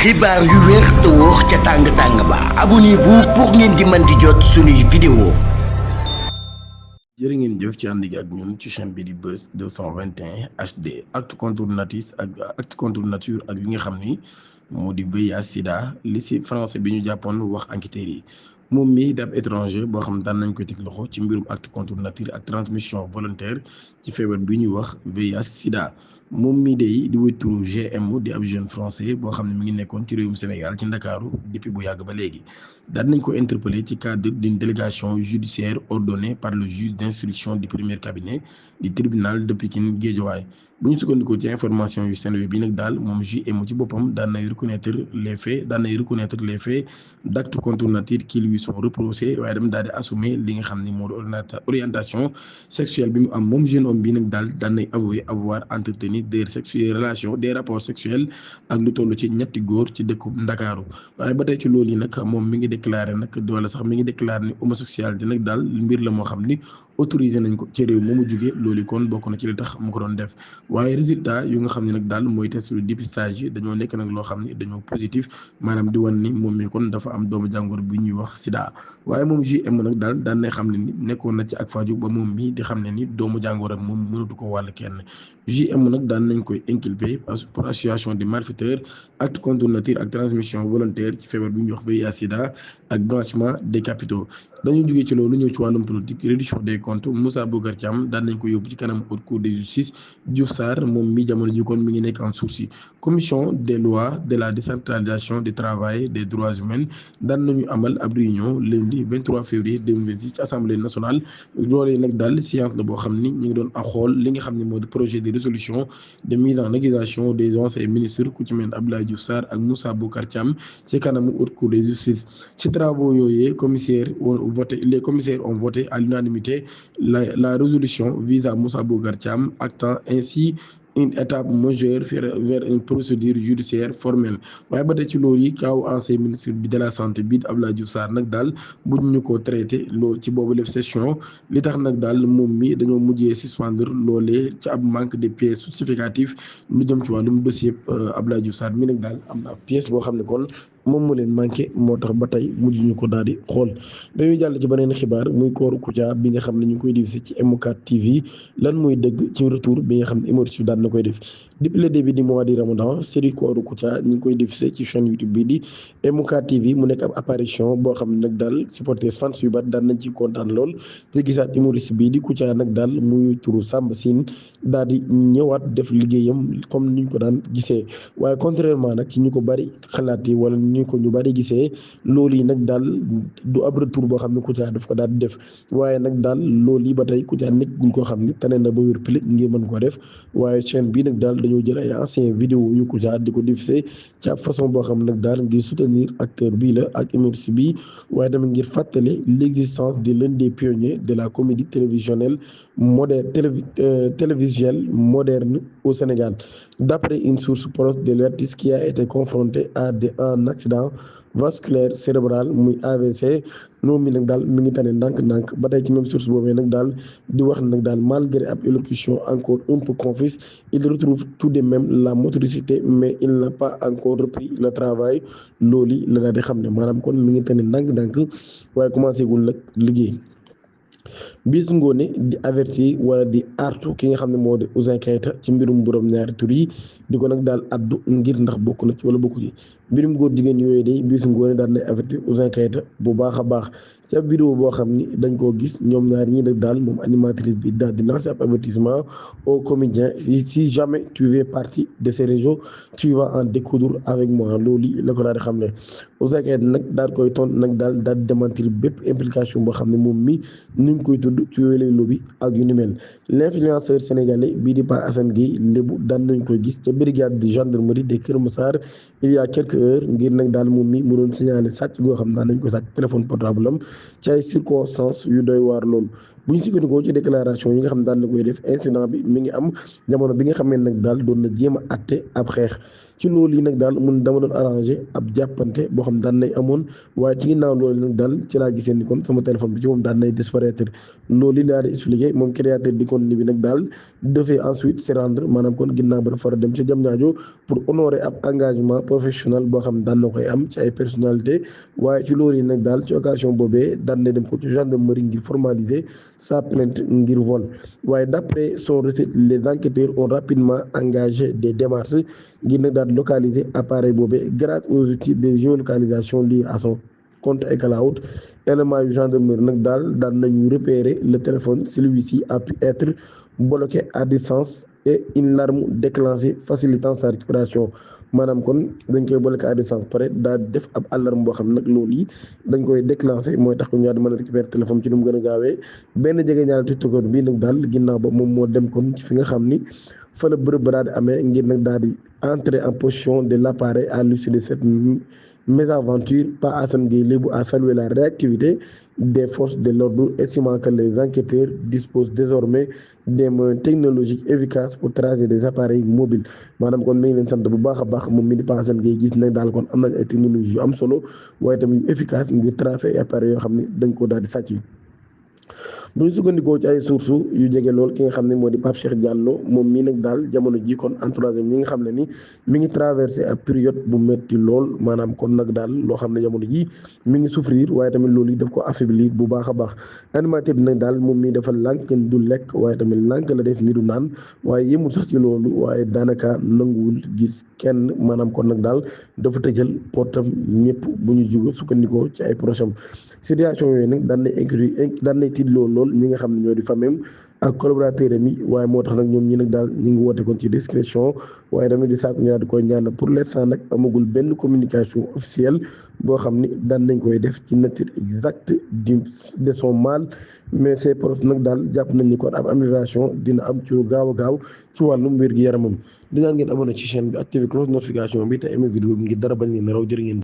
xibaar yu wér te wóor ca tàng-tàng ba abonnez-vous pour ngeen di mën di jot suñuy vidéo. jërë ngeen jëf ci ànd gi ak ñun ci chaîne bi di Buzz 221 HD acte contre nature ak li nga xam ni moo di VIH sida li si français bi ñu jàppoon wax enquêteurs yi moom mi di ab étranger boo xam daan nañ koy teg loxo ci mbirum acte contre nature ak transmission volontaire ci feebar bi ñuy wax VIH sida moom mii day di wuy turu GM di ab jeune français boo xam ne mi ngi nekkoon ci réewum Sénégal ci Ndakaaru depuis bu yàgg ba léegi daan nañ ko interpellé ci cadre d'une délégation judiciaire ordonnée par le juge d'instruction du premier cabinet du tribunal de Pikine Guédiawaye bu ñu sukkandikoo ci information yu Seneweb bi nag daal moom JM ci boppam daan nay reconnaître les faits d'actes contre nature qui lui sont reprochés waaye dama daal di assumer li nga xam ne moo di orientation sexuelle bi mu am moom jeune homme bi nag daal daan nay avouer avoir entretenu des rapports sexuels ak lu toll ci ñetti góor ci dëkku Ndakaaru waaye ba tey ci loolu yi nag moom mi ngi déclaré nag wala sax mi ngi déclaré ni homosexualité nag daal mbir la moo xam ni autorisé nañ ko ci réew moomu jógee loolu kon bokk na ci li tax mu ko doon def waaye résultat yu nga xam ne nag daal mooy test de dépistage yi dañoo nekk nag loo xam ne dañoo positif maanaam di wan ni moom mi kon dafa am doomu jàngoro bi ñuy wax sida waaye moom JM nag daal daan na xam ne ni nekkoon na ci ak faju ba moom mi di xam ne ni doomu jàngoro moom mënatu ko wàll kenn JM nag daan nañ koy inculpé pour association de malfaiteurs acte contre nature ak transmission volontaire ci feebar bi ñuy wax VIH sida ak blanchiment des capitaux dañu jógee ci loolu ñëw ci wàllum politique réduction des comptes Moussa Bocar Thiam daan nañ ko yóbbu ci kanam haute cour de justice Diouf Sarr moom mi jamono ji kon mi ngi nekk en sursis commission des lois de la décentralisation du travail des droits humains daan nañu amal ab réunion lundi 23 février 2026 ci assemblée nationale loolee nag daal séance la boo xam ni ñu ngi doon ak xool li nga xam ne moo di projet de résolution de mise en accusation des anciens ministres ku ci mel Abdoulaye Diouf Sarr ak Moussa Bocar Thiam ci kanamu haute cour de justice ci travaux yooyee les commissaires ont voté à l'unanimité la résolution visant Moussa Bocar Thiam, actant ainsi une étape majeure vers une procédure judiciaire formelle waaye ba tey ci loolu yi kaaw ancien ministre bi de la santé bi Abdoulaye Diouf Sarr nag daal buñ ñu ko traité loo ci boobu lépp session li tax nag daal moom mi dañoo mujjee suspendre loolee ci ab manque de pièces justificatives lu jëm ci wàllum dossier Abdoulaye Diouf Sarr mi nag daal am na pièce boo xam ne kon moom moo leen manqué moo tax ba tey mujj ñu ko daal di xool dañuy jàll ci beneen xibaar muy kooru Kouthia bi nga xam ne ñu ngi koy diffusé ci M4 TV lan mooy dëgg ci retour bi nga xam ne humoriste bi daan na koy def depuis le début du mois du Ramadan série kooru Kouthia ñu ngi koy diffusé ci chaîne YouTube bi di M4 TV mu nekk ab apparition boo xam ne nag daal supporters fans yu bari daan nañ ci kontaan lool te gisaat humoriste bii di Kouthia nag daal muy turu Samba Sine daal di ñëwaat def liggéeyam comme ni ñu ko daan gisee waaye contrairement nag ci ñu ko bari xalaatee wala ni ko ñu bari gisee loolu yi nag daal du ab retour boo xam ne Kouthia daf ko daal di def waaye nag daal loolu yi ba tey Kouthia nekk guñ koo xam ne tane na ba wér pilig ngir mën koo def waaye chaîne bii nag daal dañoo jël ay ancien vidéo yu Kouthia di ko diffusé ci ab façon boo xam ne nag daal ngir soutenir acteur bii la ak humoriste bi waaye tamit ngir fàttale l'existence de l'un des pionniers de la comédie télévisuelle moderne au Sénégal d'après une source proche de l'artiste qui a été confronté à un accident vasculaire cérébral muy AVC moom mi nag daal mi ngi tane ndànk-ndànk ba tey ci même source boobee nag daal di wax nag daal malgré ab élocution encore un peu confuse il retrouve tout de même la motricité mais il n'a pas encore repris le travail loolu la daal di xam ne maanaam kon mi ngi tane ndànk-ndànk waaye commencé gul nag liggéey. Bis Ngoné di avertir wala di artu ki nga xam ne moo di Ouzin Keita ci mbirum borom ñaari tur yi di ko nag daal addu ngir ndax bokk na ci wala bokku ci mbirum góor jigéen yooyu de Bis Ngoné daal nay avertir Ouzin Keita bu baax a baax ci ab vidéo boo xam ni dañ koo gis ñoom ñaar ñi nag daal moom animatrice bi daal di lancer ab avertissement au comédien si jamais tu fais partie de ces réseaux tu vas en découdre avec moi loolu la ko daal di xam ne Ouzin Keita nag daal koy ton nag daal di démentir bépp implication boo xam ne moom mi ñu ngi koy tudd ci yooyu lay lobby ak yu ni mel l'influenceur sénégalais bii di Pa Assane Gueye lébu daan nañ koy gis ca brigade de gendarmerie de Kër Massar il y a quelques heures ngir nag daal moom mi mu doon signalé sàcc goo xam daan nañ ko sàcc téléphone portable am ci ay circonstances yu doy waar loolu bu ñu sukkandikoo ci déclaration yi nga xam ne daan na koy def incident bi mi ngi am jamono bi nga xam ne nag daal doon na jéem a atte ab xeex ci loolu yi nag daal mun dama doon arrangé ab jàppante boo xam daan nay amoon waaye ci ginnaaw loolu nag daal ci laa gisee ni kon sama téléphone bi ci moom daan nay disparaître loolu yi laa di expliqué moom créateur di contenu bi nag daal devait ensuite se rendre maanaam kon ginnaaw ba dafa war a dem ca Diamniadio pour honorer ab engagement professionnel boo xam daan na koy am ci ay personnalité waaye ci loolu yi nag daal ci occasion boobee daan na dem ko ci gendarmerie ngir formaliser sa plainte ngir vol waaye d'après son recette les enquêteurs ont rapidement engagé des démarches ngir nag daal di localiser appareil boobee grâce aux outils de géolocalisation liés à son compte iCloud élément yu gendarmerie nag daal nañu repérer le téléphone celui-ci a pu être bloqué à distance et une alarme déclenchée facilitant sa récupération maanaam kon dañ koy bloqué à distance pare daal di def ab alarme boo xam nag loolu yi dañ koy déclenché mooy tax ko ñu daal di mën a récupérer téléphone ci nu mu gën a gaawee benn jege ñaari tiktoker bii nag daal ginnaaw ba moom moo dem kon ci fi nga xam ni fa la bërëb ba daal di amee ngir nag daal di entrer en position de l'appareil à l'issue de cette mésaventure. Pa Assane Gueye Lébou a salué la réactivité des forces de l'ordre, estimant que les enquêteurs disposent désormais des moyens technologiques efficaces pour tracer des appareils mobiles maanaam kon mi ngi leen sant bu baax a baax moom mi di Pa Assane Gueye gis nañ daal kon am nañ ay technologies yu am solo waaye tamit yu efficace ngir tracer ay appareils yoo xam ne dañ ko daal di sàcc. bu ñu sukkandikoo ci ay sources yu jege lool ki nga xam ne moo di Pape Cheikh Diallo moom mii nag daal jamono ji kon entourage ñi nga xam ne ni mi ngi traversé ab période bu metti lool maanaam kon nag daal loo xam ne jamono ji mi ngi souffrir waaye tamit loolu yi daf ko affaiblir bu baax a baax animateur bi nag daal moom mii dafa lànk du lekk waaye tamit lànk la def ni du naan waaye yëmul sax ci loolu waaye daanaka nanguwul gis kenn maanaam kon nag daal dafa tëjal portam ñëpp bu ñu jóg sukkandikoo ci ay proches situation yooyu nag daan nay tiitloo lool ñi nga xam ne ñoo di famem ak collaborateur am yi waaye moo tax nag ñoom ñi nag daal ñu ngi woote kon ci discrétion waaye tamit di sàkku ñu daal di koy ñaan pour l'instant nag amagul benn communication officielle boo xam ni daan nañ koy def ci nature exacte de son mal mais ces proches nag daal jàpp nañ ni kon ab amélioration dina am ci gaaw a gaaw ci wàllum wér-gu-yaramam di ñaan ngeen abonné ci chaîne bi activé cloche notification bi te aimé vidéo bi ngir dara bañ leen raw jërë ngeen